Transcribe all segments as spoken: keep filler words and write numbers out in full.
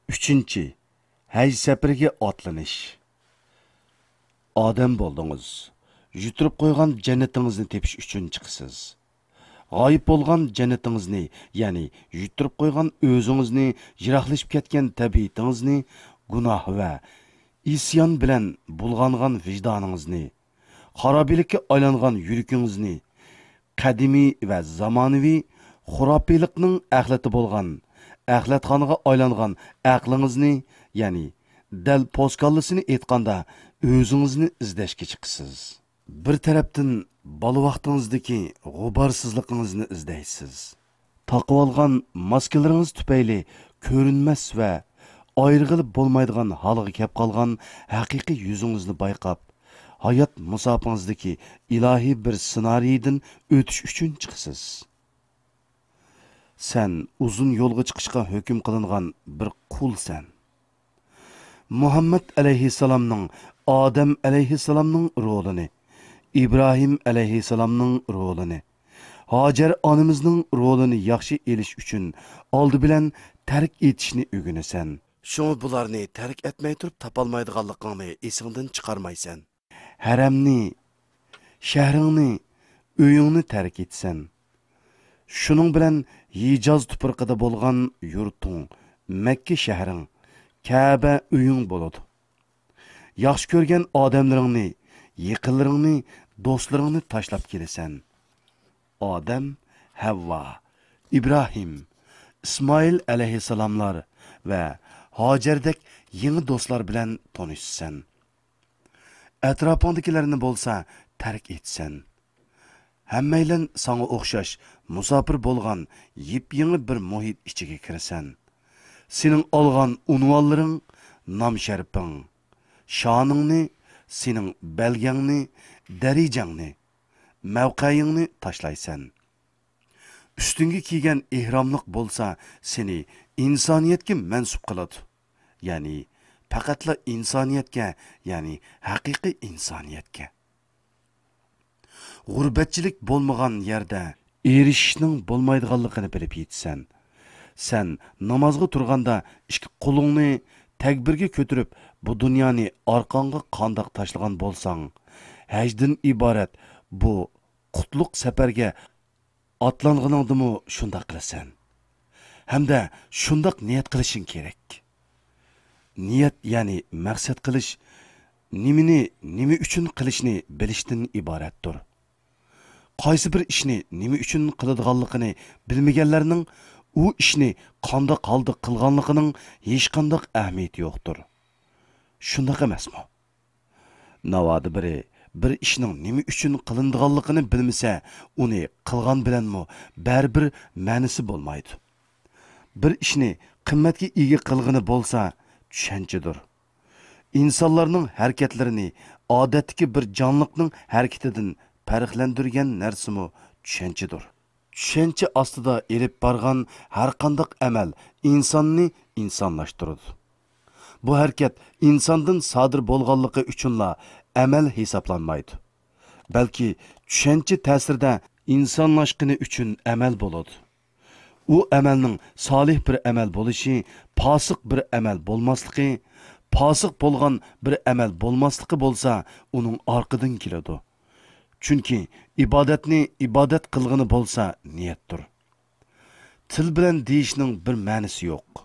ئۈچىنچى، ھەج سەپىرىگە ئاتلىنىش. ئادەم بولدىڭىز. يۈتتۈرۈپ قويغان جەننىتىڭىزنى تېپىش ئۈچۈن چىقىسىز. غايىب بولغان جەننىتىڭىزنى، يەنى يۈتتۈرۈپ قويغان ئۆزىڭىزنى، يىراقلىشىپ كەتكەن تەبىئىتىڭىزنى، گۇناھ ۋە ئىسيان بىلەن بۇلغانغان ۋىجدانىڭىزنى، خارابىلىككە ئايلانغان يۈرىكىڭىزنى، قەدىمىي ۋە زامانىۋى خۇراپىيلىقنىڭ ئەخلىتى بولغان، ئەخلەتخانىغا ئايلانغان ئەقلىڭىزنى، يەنى دەل پوسكاللىسىنى ئېيتقاندا، ئۆزىڭىزنى ئىزدەشكە چىقىسىز. بىر تەرەپتىن بالا ۋاقتىڭىزدىكى غۇبارسىزلىقىڭىزنى ئىزدەيسىز. تاقىۋالغان ماسكىلىرىڭىز تۈپەيلى كۆرۈنمەس ۋە ئايرىغىلى بولمايدىغان ھالغا كەپ قالغان ھەقىقىي يۈزىڭىزنى بايقاپ، ھايات مۇساپىڭىزدىكى ئىلاھىي بىر سېنارىيدىن ئۆتۈش ئۈچۈن چىقىسىز. سەن ئۇزۇن يولغا چىقىشقا ھۆكۈم قىلىنغان بىر قۇلسەن. مۇھەممەد ئەلەيھىسسالامنىڭ، ئادەم ئەلەيھىسسالامنىڭ رولىنى، ئىبراھىم ئەلەيھىسسالامنىڭ رولىنى، ھاجەر ئانىمىزنىڭ رولىنى ياخشى ئېلىش ئۈچۈن ئالدى بىلەن تەرك ئېتىشنى ئۆگىنىسەن. شۇڭا بۇلارنى تەرك ئەتمەي تۇرۇپ تاپالمايدىغانلىقىڭنى ئېسىڭدىن چىقارمايسەن. ھەرەمنى، شەھىرىڭنى، ئۆيۈڭنى تەرك ئېتىسەن. شۇنىڭ بىلەن ھىجاز تۇپرىقىدا بولغان يۇرتۇڭ، مەككە شەھىرىڭ، كەبە ئۆيۈڭ بولىدۇ. ياخشى كۆرگەن ئادەملىرىڭنى، يېقىنلىرىڭنى، دوستلىرىڭنى تاشلاپ كېلىسەن. ئادەم، ھەۋۋا، ئىبراھىم، ئىسمائىل ئەلەيھىسسالاملار ۋە ھاجەردەك يېڭى دوستلار بىلەن تونۇشىسەن. ئەتراپىڭدىكىلەرنى بولسا تەرك ئېتىسەن. ھەممەيلەن ساڭا ئوخشاش مۇساپىر بولغان يېپيېڭى بىر مۇھىت ئىچىگە كىرىسەن. سېنىڭ ئالغان ئۇنۋانلىرىڭ، نام شەرىپىڭ، شانىڭنى، سېنىڭ بەلگەڭنى، دەرىجەڭنى، مەۋقەيىڭنى تاشلايسەن. ئۈستۈڭگە كىيگەن ئېھراملىق بولسا سېنى ئىنسانىيەتكە مەنسۇپ قىلىدۇ. يەنى پەقەتلا ئىنسانىيەتكە، يەنى ھەقىقىي ئىنسانىيەتكە. غۇربەتچىلىك بولمىغان يەردە ئېرىشىشنىڭ بولمايدىغانلىقىنى بىلىپ يېتىسەن. سەن نامازغا تۇرغاندا ئىككى قولۇڭنى تەكبىرگە كۆتۈرۈپ، بۇ دۇنيانى ئارقاڭغا قانداق تاشلىغان بولساڭ، ھەجدىن ئىبارەت بۇ قۇتلۇق سەپەرگە ئاتلانغىنىڭدىمۇ شۇنداق قىلىسەن. ھەمدە شۇنداق نىيەت قىلىشىڭ كېرەك. نىيەت، يەنى مەقسەت قىلىش، نېمىنى نېمە ئۈچۈن قىلىشنى بىلىشتىن ئىبارەتتۇر. قايسى بىر ئىشنى نېمە ئۈچۈن قىلىدىغانلىقىنى بىلمىگەنلەرنىڭ ئۇ ئىشنى قانداق ھالدا قىلغانلىقىنىڭ ھېچقانداق ئەھمىيىتى يوقتۇر. شۇنداق ئەمەسمۇ؟ ناۋادا بىرى بىر ئىشنىڭ نېمە ئۈچۈن قىلىنىدىغانلىقىنى بىلمىسە، ئۇنى قىلغان بىلەنمۇ بەرىبىر مەنىسى بولمايدۇ. بىر ئىشنى قىممەتكە ئىگە قىلغىنى بولسا چۈشەنچىدۇر. ئىنسانلارنىڭ ھەرىكەتلىرىنى ئادەتتىكى بىر جانلىقنىڭ ھەرىكىتىدىن پەرقلەندۈرگەن نەرسىمۇ چۈشەنچىدۇر. چۈشەنچە ئاستىدا ئېلىپ بارغان ھەرقانداق ئەمەل ئىنساننى ئىنسانلاشتۇرىدۇ. بۇ ھەرىكەت ئىنساندىن سادىر بولغانلىقى ئۈچۈنلا ئەمەل ھېسابلانمايدۇ، بەلكى چۈشەنچە تەسىرىدە ئىنسانلاشقىنى ئۈچۈن ئەمەل بولىدۇ. ئۇ ئەمەلنىڭ سالىھ بىر ئەمەل بولۇشى، پاسىق بىر ئەمەل بولماسلىقى، پاسىق بولغان بىر ئەمەل بولماسلىقى بولسا ئۇنىڭ ئارقىدىن كېلىدۇ. چۈنكى ئىبادەتنى ئىبادەت قىلغىنى بولسا نىيەتتۇر. تىل بىلەن دېيىشنىڭ بىر مەنىسى يوق.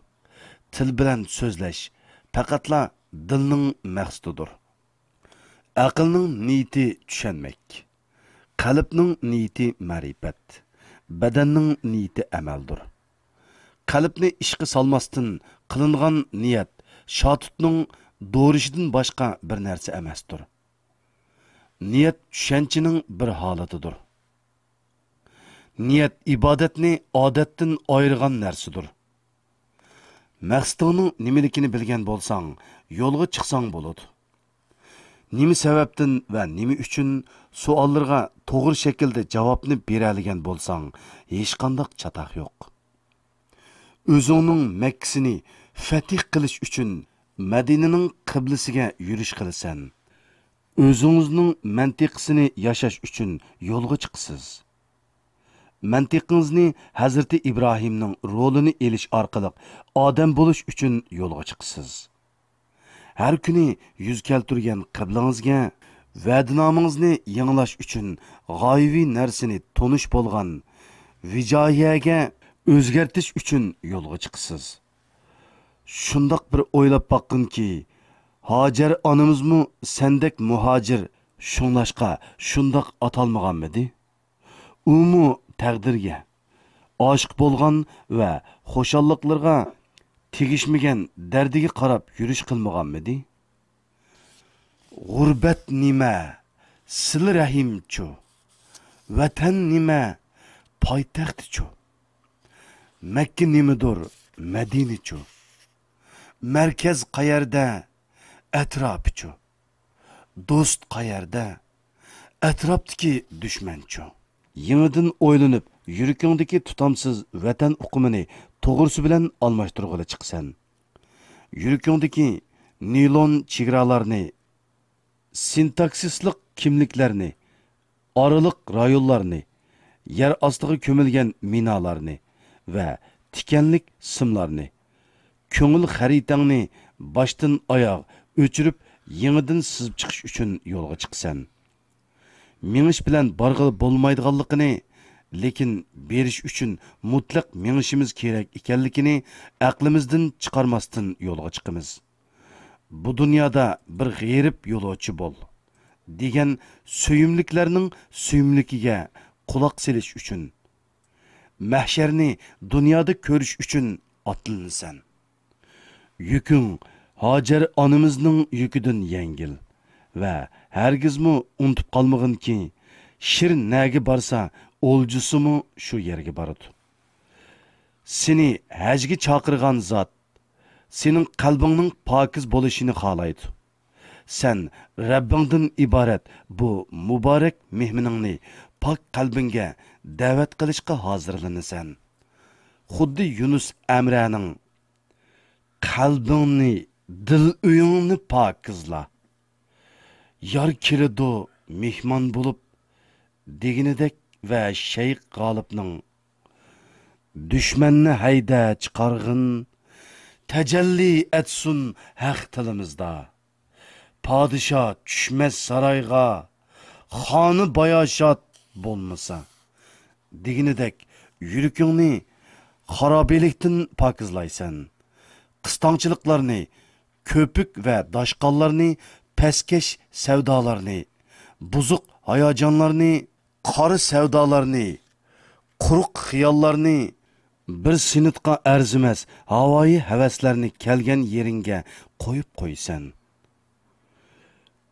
تىل بىلەن سۆزلەش پەقەتلا دىلنىڭ مەقسىتىدۇر. ئەقىلنىڭ نىيىتى چۈشەنمەك. قەلبنىڭ نىيىتى مەرىپەت. بەدەننىڭ نىيىتى ئەمەلدۇر. قەلبنى ئىشقا سالماستىن قىلىنغان نىيەت شاتۇتنىڭ دورىشىدىن باشقا بىر نەرسە ئەمەستۇر. نىيەت چۈشەنچىنىڭ بىر ھالىتىدۇر. نىيەت ئىبادەتنى ئادەتتىن ئايرىغان نەرسىدۇر. مەقسىتىڭنىڭ نېمىلىكىنى بىلگەن بولساڭ، يولغا چىقساڭ بولىدۇ. نېمە سەۋەبتىن ۋە نېمە ئۈچۈن سوئاللىرىغا توغرا شەكىلدە جاۋابنى بېرەلىگەن بولساڭ، ھېچقانداق چاتاق يوق. ئۆزۈڭنىڭ مەككىسىنى فەتھ قىلىش ئۈچۈن مەدىنىنىڭ قىبلىسىگە يۈرۈش قىلىسەن. ئۆزىڭىزنىڭ مەنتىقىسىنى ياشاش ئۈچۈن يولغا چىقىسىز. مەنتىقىڭىزنى ھەزرىتى ئىبراھىمنىڭ رولىنى ئېلىش ئارقىلىق ئادەم بولۇش ئۈچۈن يولغا چىقىسىز. ھەر كۈنى يۈز كەلتۈرگەن قىبلىڭىزگە، ۋەدىنامىڭىزنى يېڭىلاش ئۈچۈن غايىۋى نەرسىنى تونۇش بولغان ۋىجاھىيەگە ئۆزگەرتىش ئۈچۈن يولغا چىقىسىز. شۇنداق بىر ئويلاپ باققىنكى، ھاجەر ئانىمىزمۇ سەندەك مۇھاجىر، شۇڭلاشقا شۇنداق ئاتالمىغانمىدى؟ ئۇمۇ تەقدىرگە، ئاشىق بولغان ۋە خۇشاللىقلىرىغا تېگىشمىگەن دەردىگە قاراپ يۈرۈش قىلمىغانمىدى؟ غۇربەت نېمە، سىلە رەھىمچۇ؟ ۋەتەن نېمە، پايتەختچۇ؟ مەككە نېمىدۇر، مەدىنىچۇ؟ مەركەز قەيەردە، ئەتراپىچۇ؟ دوست قەيەردە، ئەتراپتىكى دۈشمەنچۇ؟ يېڭىدىن ئويلىنىپ، يۈرىكىڭدىكى تۇتامسىز ۋەتەن ئۇقۇمىنى توغرىسى بىلەن ئالماشتۇرغىلى چىقىسەن. يۈرىكىڭدىكى نىيلون چېگرالارنى، سىنتاكسىسلىق كىملىكلەرنى، ئارىلىق رايونلارنى، يەر ئاستىغا كۆمۈلگەن مىنالارنى ۋە تىكەنلىك سىملارنى، كۆڭۈل خەرىتەڭنى باشتىن ئاياغ ئۆچۈرۈپ، يېڭىدىن سىزىپ چىقىش ئۈچۈن يولغا چىقىسەن. مېڭىش بىلەن بارغىلى بولمايدىغانلىقىنى، لېكىن بېرىش ئۈچۈن مۇتلەق مېڭىشىمىز كېرەك ئىكەنلىكىنى ئەقلىمىزدىن چىقارماستىن يولغا چىقىمىز. بۇ دۇنيادا بىر غېرىب يولۇچى بول، دېگەن سۆيۈملۈكلەرنىڭ سۆيۈملۈكىگە قۇلاق سېلىش ئۈچۈن، مەھشەرنى دۇنيادا كۆرۈش ئۈچۈن ئاتلىنىسەن. يۈكۈڭ ھاجەر ئانىمىزنىڭ يۈكىدىن يەڭگىل ۋە ھەرگىزمۇ ئۇنتۇپ قالمىغىنكى، شىر نەگە بارسا، ئولجىسىمۇ شۇ يەرگە بارىدۇ. سېنى ھەجگە چاقىرغان زات سېنىڭ قەلبىڭنىڭ پاكىز بولۇشىنى خالايدۇ. سەن رەببىڭدىن ئىبارەت بۇ مۇبارەك مېھمىنىڭنى پاك قەلبىڭگە دەۋەت قىلىشقا ھازىرلىنىسەن. خۇددى يۇنۇس ئەمرەنىڭ، «قەلبىڭنى، دىل ئۆيۈڭنى پاكىزلا، يار كېلىدۇ مېھمان بولۇپ» دېگىنىدەك ۋە شەيخ غالىپنىڭ، «دۈشمەننى ھەيدە چىقارغىن، تەجەللى ئەتسۇن ھەق تىلىمىزدا. پادىشاھ چۈشمەس سارايغا، خانى باياشات بولمىسا» دېگىنىدەك، يۈرىكىڭنى خارابىلىكتىن پاكىزلايسەن. قىستاڭچىلىقلارنى، كۆپۈك ۋە داشقاللارنى، پەسكەش سەۋدالارنى، بۇزۇق ھاياجانلارنى، قارا سەۋدالارنى، قۇرۇق خىياللارنى، بىر سىنىتقا ئەرزىمەس ھاۋايى ھەۋەسلەرنى كەلگەن يېرىڭگە قويۇپ قويىسەن.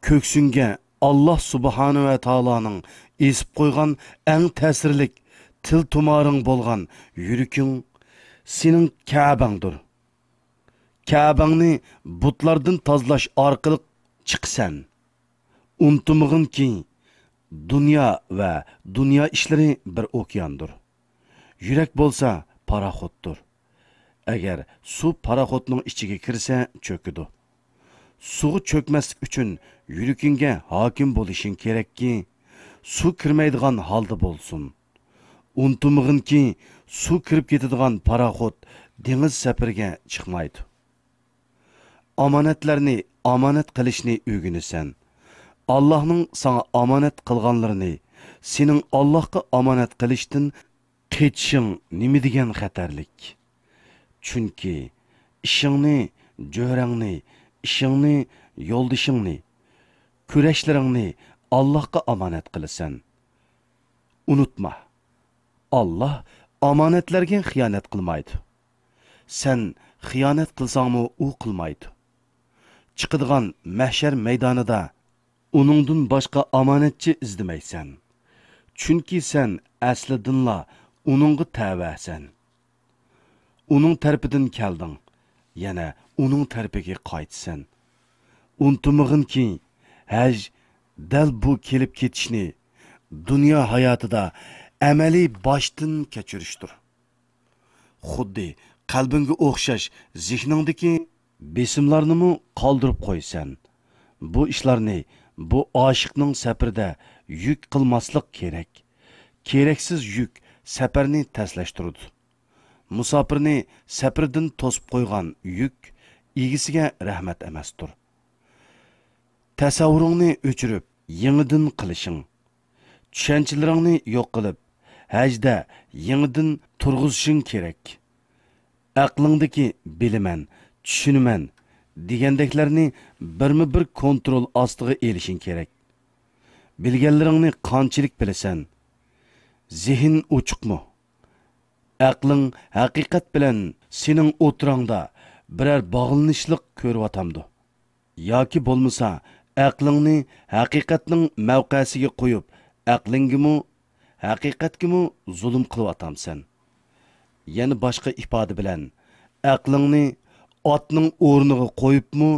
كۆكسۈڭگە ئاللاھ سۇبھانە ۋە تائالانىڭ ئېسىپ قويغان ئەڭ تەسىرلىك تىل تۇمارىڭ بولغان يۈرىكىڭ سېنىڭ كەبەڭدۇر. كەبەڭنى بۇتلاردىن تازىلاش ئارقىلىق چىقىسەن. ئۇنتۇمىغىنكى، دۇنيا ۋە دۇنيا ئىشلىرى بىر ئوكياندۇر. يۈرەك بولسا پاراخوتتۇر. ئەگەر سۇ پاراخوتنىڭ ئىچىگە كىرسە، چۆكىدۇ. سۇغا چۆكمەسلىك ئۈچۈن يۈرىكىڭگە ھاكىم بولۇشۇڭ كېرەككى، سۇ كىرمەيدىغان ھالدا بولسۇن. ئۇنتۇمىغىنكى، سۇ كىرىپ كېتىدىغان پاراخوت دېڭىز سەپىرىگە چىقمايدۇ. ئامانەتلەرنى ئامانەت قىلىشنى ئۆگىنىسەن. ئاللاھنىڭ ساڭا ئامانەت قىلغانلىرىنى سېنىڭ ئاللاھقا ئامانەت قىلىشتىن قېچىشىڭ نېمە دېگەن خەتەرلىك! چۈنكى ئىشىڭنى، جۆرەڭنى، ئىشىڭنى، يولدىشىڭنى، كۈرەشلىرىڭنى ئاللاھقا ئامانەت قىلىسەن. ئۇنتۇما، ئاللاھ ئامانەتلەرگە خىيانەت قىلمايدۇ. سەن خىيانەت قىلساڭمۇ ئۇ قىلمايدۇ. چىقىدىغان مەھشەر مەيدانىدا ئۇنىڭدىن باشقا ئامانەتچى ئىزدىمەيسەن. چۈنكى سەن ئەسلىدىنلا ئۇنىڭغا تەۋەسەن. ئۇنىڭ تەرىپىدىن كەلدىڭ، يەنە ئۇنىڭ تەرىپىگە قايتىسەن. ئۇنتۇمىغىنكى، ھەج دەل بۇ كېلىپ كېتىشنى دۇنيا ھاياتىدا ئەمەلىي باشتىن كەچۈرۈشتۇر. خۇددى قەلبىڭگە ئوخشاش زېھنىڭدىكى بېسىملارنىمۇ قالدۇرۇپ قويىسەن. بۇ ئىشلارنى بۇ ئاشىقنىڭ سەپىرىدە يۈك قىلماسلىق كېرەك. كېرەكسىز يۈك سەپەرنى تەسلەشتۈرىدۇ. مۇساپىرنى سەپىرىدىن توسۇپ قويغان يۈك ئىگىسىگە رەھمەت ئەمەستۇر. تەسەۋۋۇرۇڭنى ئۆچۈرۈپ، يېڭىدىن قىلىشىڭ. چۈشەنچىلىرىڭنى يوق قىلىپ، ھەجدە يېڭىدىن تۇرغۇزۇشۇڭ كېرەك. ئەقلىڭدىكى بىلىمەن، چۈشىنىمەن دېگەندەكلەرنى بىرمۇ بىر كونترول ئاستىغا ئېلىشىڭ كېرەك. بىلگەنلىرىڭنى قانچىلىك بىلىسەن؟ زېھىن ئوچۇقمۇ؟ ئەقلىڭ ھەقىقەت بىلەن سېنىڭ ئوتتۇراڭدا بىرەر باغلىنىشلىق كۆرۈۋاتامدۇ؟ ياكى بولمىسا، ئەقلىڭنى ھەقىقەتنىڭ مەۋقەسىگە قويۇپ، ئەقلىڭگىمۇ، ھەقىقەتكىمۇ زۇلۇم قىلىۋاتامسەن؟ يەنە باشقا ئىپادە بىلەن، ئەقلىڭنى ئاتنىڭ ئورنىغا قويۇپمۇ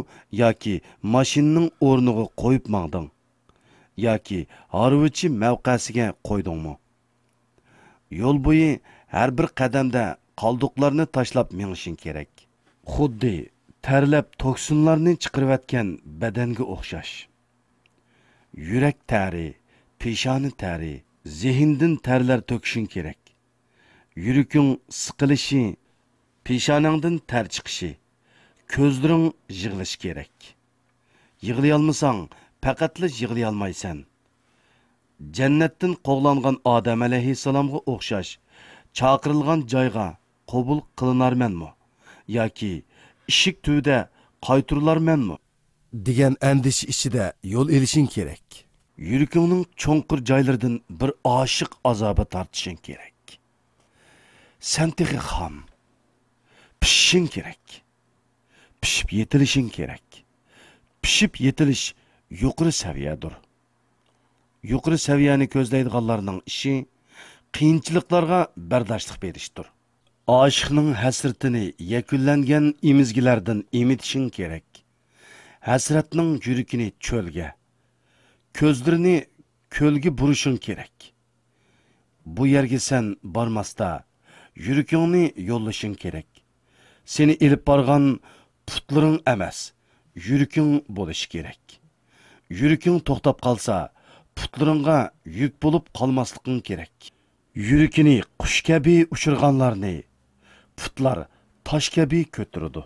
ياكى ماشىنىنىڭ ئورنىغا قويۇپ ماڭدىڭ؟ ياكى ھارۋىچى مەۋقەسىگە قويدۇڭمۇ؟ يول بويى ھەر بىر قەدەمدە قالدۇقلارنى تاشلاپ مېڭىشىڭ كېرەك. خۇددى تەرلەپ توكسىنلارنى چىقىرىۋەتكەن بەدەنگە ئوخشاش. يۈرەك تەرى، پېشانە تەرى، زېھىندىن تەرلەر تۆكۈشۈڭ كېرەك. يۈرىكىڭ سىقىلىشى، پېشانەڭدىن تەر چىقىشى، كۆزلىرىڭ يىغلىشى كېرەك. يىغلىيالمىساڭ، پەقەتلا يىغلىيالمايسەن. جەننەتتىن قوغلانغان ئادەم ئەلەيھىسسالامغا ئوخشاش چاقىرىلغان جايغا قوبۇل قىلىنارمەنمۇ ياكى ئىشىك تۈۋىدە قايتۇرۇلارمەنمۇ دېگەن ئەندىشە ئىچىدە يول ئېلىشىڭ كېرەك. يۈرىكىڭنىڭ چوڭقۇر جايلىرىدىن بىر ئاشىق ئازابى تارتىشىڭ كېرەك. سەن تېخى خام. پىشىشىڭ كېرەك. پىشىپ يېتىلىشىڭ كېرەك. پىشىپ يېتىلىش يۇقىرى سەۋىيەدۇر. يۇقىرى سەۋىيەنى كۆزلەيدىغانلارنىڭ ئىشى قىيىنچىلىقلارغا بەرداشلىق بېرىشتۇر. ئاشىقنىڭ ھەسرىتىنى يەكۈنلەنگەن ئېمىزگىلەردىن ئېمىتىشىڭ كېرەك. ھەسرەتنىڭ يۈرىكىنى چۆلگە، كۆزلىرىنى كۆلگە بۇرۇشۇڭ كېرەك. بۇ يەرگە سەن بارماستا، يۈرىكىڭنى يوللىشىڭ كېرەك. سېنى ئېلىپ بارغان پۇتلىرىڭ ئەمەس، يۈرىكىڭ بولۇشى كېرەك. يۈرىكىڭ توختاپ قالسا، پۇتلىرىڭغا يۈك بولۇپ قالماسلىقىڭ كېرەك. يۈرىكىنى قۇش كەبى ئۇچۇرغانلارنى پۇتلار تاش كەبى كۆتۈرىدۇ.